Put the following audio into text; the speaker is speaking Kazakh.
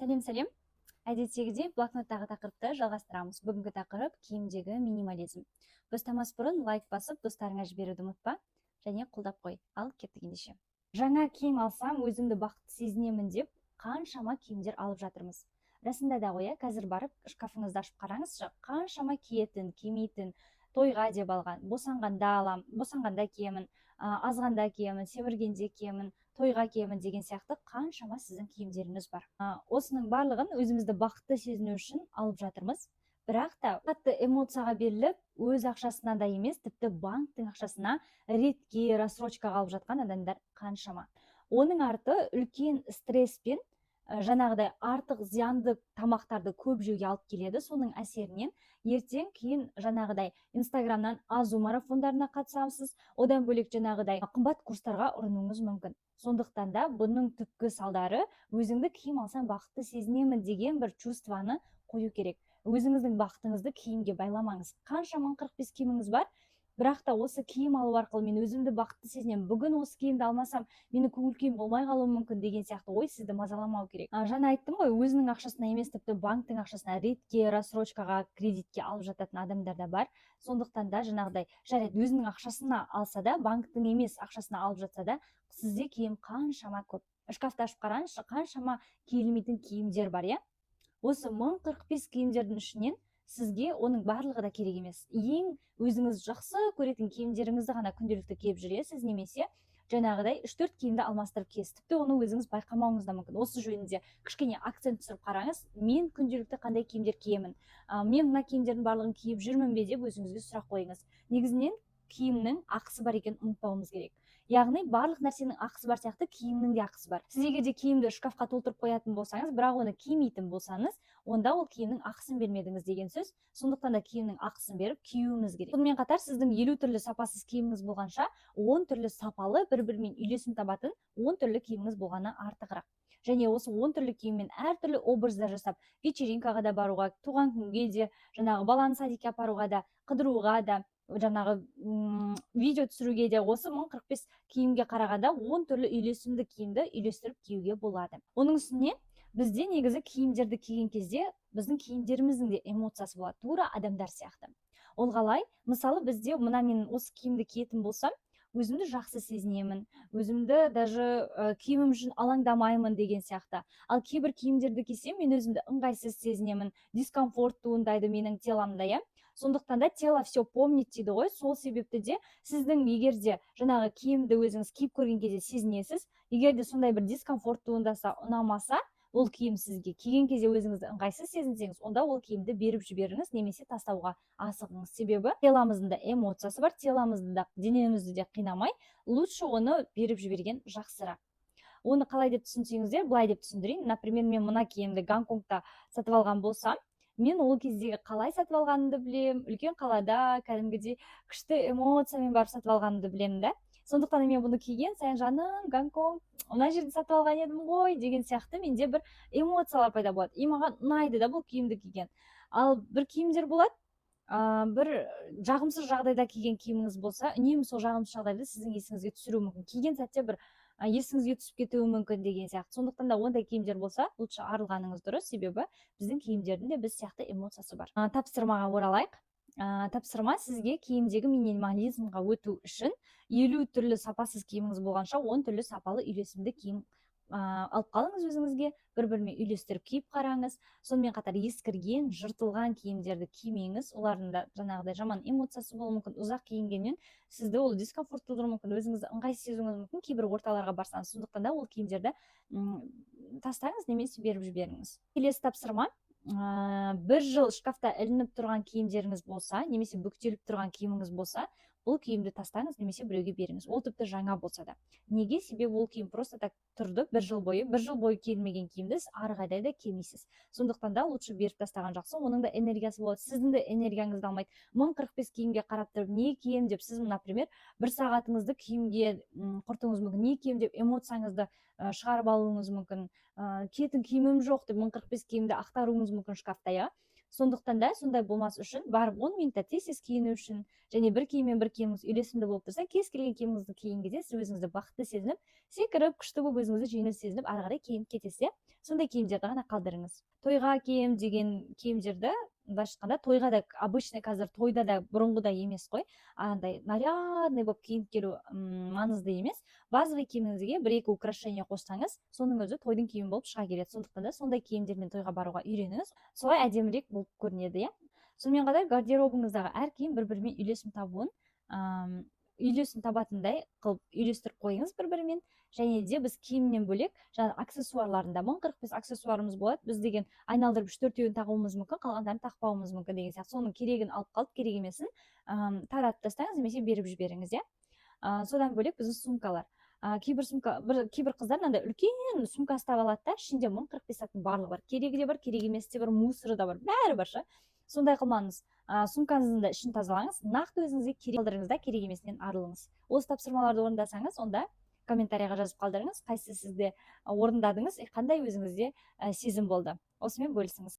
Сәлем, сәлем! Әдеттегідей, блокноттағы тақырыпты жалғастырамыз. Бүгінгі тақырып – киімдегі минимализм. Бастамас бұрын лайк басып, достарыңа жіберуді ұмытпа және қолдап қой. Ал кеттік ендеше. Жаңа киім алсам, өзімді бақытты сезінемін деп қаншама киімдер алып жатырмыз. Расында да ғой, иә? Қазір барып шкафыңызды ашып қараңызшы: қаншама киетін, кимейтін, тойға деп алған, босанғанда алам, босанғанда киемін, азғанда киемін, семіргенде киемін, тойға киемін деген сияқты қаншама сіздің киімдеріңіз бар. Осының барлығын өзімізді бақытты сезіну үшін алып жатырмыз. Бірақ та қатты эмоцияға беріліп, өз ақшасына да емес, тіпті банктің ақшасына ретке, рассрочкаға алып жатқан адамдар қаншама. Оның арты үлкен стресс пен жаңағыдай артық зиянды тамақтарды көп жеуге алып келеді. Соның әсерінен ертең кейін жаңағыдай Инстаграмнан азу марафондарына қатысасыз, одан бөлек жаңағыдай қымбат курстарға ұрынуыңыз мүмкін. Сондықтан да бұның түпкі салдары – өзіңді киім алсам, бақытты сезінемін деген бір чувствоны қою керек. Өзіңіздің бақытыңызды киімге байламаңыз. Қанша 1045 киіміңіз бар, бірақ та осы киім алу арқылы мен өзімді бақытты сезінемін, бүгін осы киімді алмасам, менің көңіл күйім болмай қалуы мүмкін деген сияқты ой сізді мазаламау керек. Жаңа айттым ғой, өзінің ақшасына емес, тіпті банктің ақшасына ретке, рассрочкаға, кредитке алып жататын адамдар да бар. Сондықтан да жаңағыдай, жарайды, өзінің ақшасына алса да, банктің емес ақшасына алып жатса да, сізде киім қаншама көп. Шкафты ашып қараңызшы, қаншама киілмейтін киімдер бар, иә? Осы 1045 киімдердің ішінен сізге оның барлығы да керек емес. Ең өзіңіз жақсы көретін киімдеріңізді ғана күнделікті киіп жүресіз немесе жаңағыдай 3-4 киімді алмастырып киесіз. Тіпті оны өзіңіз байқамауыңыз да мүмкін. Осы жөнінде кішкене акцент түсіріп қараңыз: мен күнделікті қандай киімдер киемін, мен мына киімдердің барлығын киіп жүрмін бе деп өзіңізге сұрақ қойыңыз. Негізінен киімнің ақысы бар екенін ұмытпауымыз керек. Яғни барлық нәрсенің ақысы бар сияқты, киімнің де ақысы бар. Сіз егер де киімді шкафқа толтырып қоятын болсаңыз, бірақ оны кимейтін болсаңыз, онда ол киімнің ақысын бермедіңіз деген сөз. Сондықтан да киімнің ақысын беріп киюіміз керек. Сонымен қатар сіздің 50 түрлі сапасыз киіміңіз болғанша, 10 түрлі сапалы, бір бірімен үйлесім табатын 10 түрлі киіміңіз болғаны артығырақ. Және осы 10 түрлі киіммен әртүрлі образдар жасап, вечеринкаға да баруға, туған күнге де, жаңағы баланы садикке апаруға да, қыдыруға да, жаңағы видео түсіруге де осы 1045 киімге қарағанда 10 түрлі үйлесімді киімді үйлестіріп киюге болады. Оның үстіне бізде негізі киімдерді киген кезде біздің киімдеріміздің де эмоциясы болады, тура адамдар сияқты. Ол қалай? Мысалы, бізде мына мен осы киімді киетін болсам, өзімді жақсы сезінемін, өзімді даже киімім үшін алаңдамаймын деген сияқты. Ал кейбір киімдерді кисем, мен өзімді ыңғайсыз сезінемін, дискомфорт туындайды менің теломда, иә? Сондықтан да «тело все помнит» дейді ғой. Сол себепті де сіздің егер де жаңағы киімді өзіңіз киіп көрген кезде сезінесіз. Егер де сондай бір дискомфорт туындаса, ұнамаса ол киім сізге, киген кезде өзіңізді ыңғайсыз сезінсеңіз, онда ол киімді беріп жіберіңіз немесе тастауға асығыңыз. Себебі теломыздың да эмоциясы бар. Теломызды да, денемізді де қинамай, лучше оны беріп жіберген жақсырақ. Оны қалай деп түсінсеңіздер, былай деп түсіндірейін. Например, мен мына киімді Гонконгта сатып алған болсам, мен ол кездегі қалай сатып алғанымды білемін. Үлкен қалада кәдімгідей күшті эмоциямен барып сатып алғанымды білемін да. Сондықтан мен бұны киген сайын «жаным, Гонконг, мына жерде сатып алған едім ғой» деген сияқты менде бір эмоциялар пайда болады. И маған ұнайды да бұл киімді киген. Ал бір киімдер болады, бір жағымсыз жағдайда киген киіміңіз болса, үнемі сол жағымсыз жағдайды сіздің есіңізге түсіруі мүмкін, киген сәтте бір есіңізге түсіп кетуі мүмкін деген сияқты. Сондықтан да ондай киімдер болса, лучше арылғаныңыз дұрыс, себебі біздің киімдердің де біз сияқты эмоциясы бар. Тапсырмаға оралайық. Тапсырма сізге: киімдегі минимализмға өту үшін 50 түрлі сапасыз киіміңіз болғанша, 10 түрлі сапалы, үйлесімді киім алып қалыңыз өзіңізге, бір бірімен үйлестіріп киіп қараңыз. Сонымен қатар ескірген, жыртылған киімдерді кимеңіз. Олардың да жаңағыдай жаман эмоциясы болуы мүмкін. Ұзақ киінгеннен сізді ол дискомфорт тудыруы мүмкін, өзіңізді ыңғайсыз сезуіңіз мүмкін кейбір орталарға барсаңыз. Сондықтан да ол киімдерді тастаңыз немесе беріп жіберіңіз. Келесі тапсырма: бір жыл шкафта ілініп тұрған киімдеріңіз болса немесе бүктеліп тұрған киіміңіз болса, бұл киімді тастаңыз немесе біреуге беріңіз, ол тіпті жаңа болса да. Неге? Себебі ол киім просто так тұрды бір жыл бойы. Бір жыл бойы киілмеген киімді сіз ары қарай да кимейсіз. Сондықтан да лучше беріп тастаған жақсы. Оның да энергиясы болады, сіздің де энергияңызды алмайды. 1045 киімге қарап тұрып, не киемін деп, сіз, например, бір сағатыңызды киімге құртуыңыз мүмкін. Не киемін деп эмоцияңызды шығарып алуыңыз мүмкін, киетін киімім жоқ деп 1045 киімді ақтаруыңыз мүмкін шкафта, иә? Сондықтан да сондай болмас үшін, барып 10 минутта тез тез киіну үшін және бір киіммен бір киіміңіз үйлесімді болып тұрса, кез келген киіміңізді киген кезде сіз өзіңізді бақытты сезініп, секіріп, күшті болып, өзіңізді жеңіл сезініп, ары қарай киініп кетесіз, иә? Сондай киімдерді ғана қалдырыңыз. Тойға кием деген киімдерді, былайша айтқанда, тойға да обычный, қазір тойда да бұрынғыдай емес қой, андай нарядный болып киініп келу маңызды емес. Базовый киіміңізге бір екі украшение қоссаңыз, соның өзі тойдың киімі болып шыға келеді. Сондықтан да сондай киімдермен тойға баруға үйреніңіз, солай әдемірек болып көрінеді, иә. Сонымен қатар гардеробыңыздағы әр киім бір бірімен үйлесім табуын, үйлесім табатындай қылып үйлестіріп қойыңыз бір бірімен. Және де біз киімнен бөлек жаңағы аксессуарларында 1045 аксессуарымыз болады. Біз деген айналдырып үш төртеуін тағуымыз мүмкін, қалғандарын тақпауымыз мүмкін деген сияқты. Соның керегін алып қалып, керек емесін таратып тастаңыз немесе беріп жіберіңіз, иә. Содан бөлек біздің сумкалар, кейбір сумка, бір кейбір қыздар мынандай үлкен сумка ұстап алады да, ішінде 1045 заттың барлығы бар: керегі де бар, керек емесі де бар, мусоры да бар, бәрі бар ше. Сондай қылмаңыз. Сумкаңыздың да ішін тазалаңыз, нақты өзіңізге керек қалдырыңыз да, керек емесінен арылыңыз. Осы тапсырмаларды орындасаңыз, онда комментарийға жазып қалдырыңыз, қайсы сізде орындадыңыз, қандай өзіңізде сезім болды, осымен бөлісіңіз.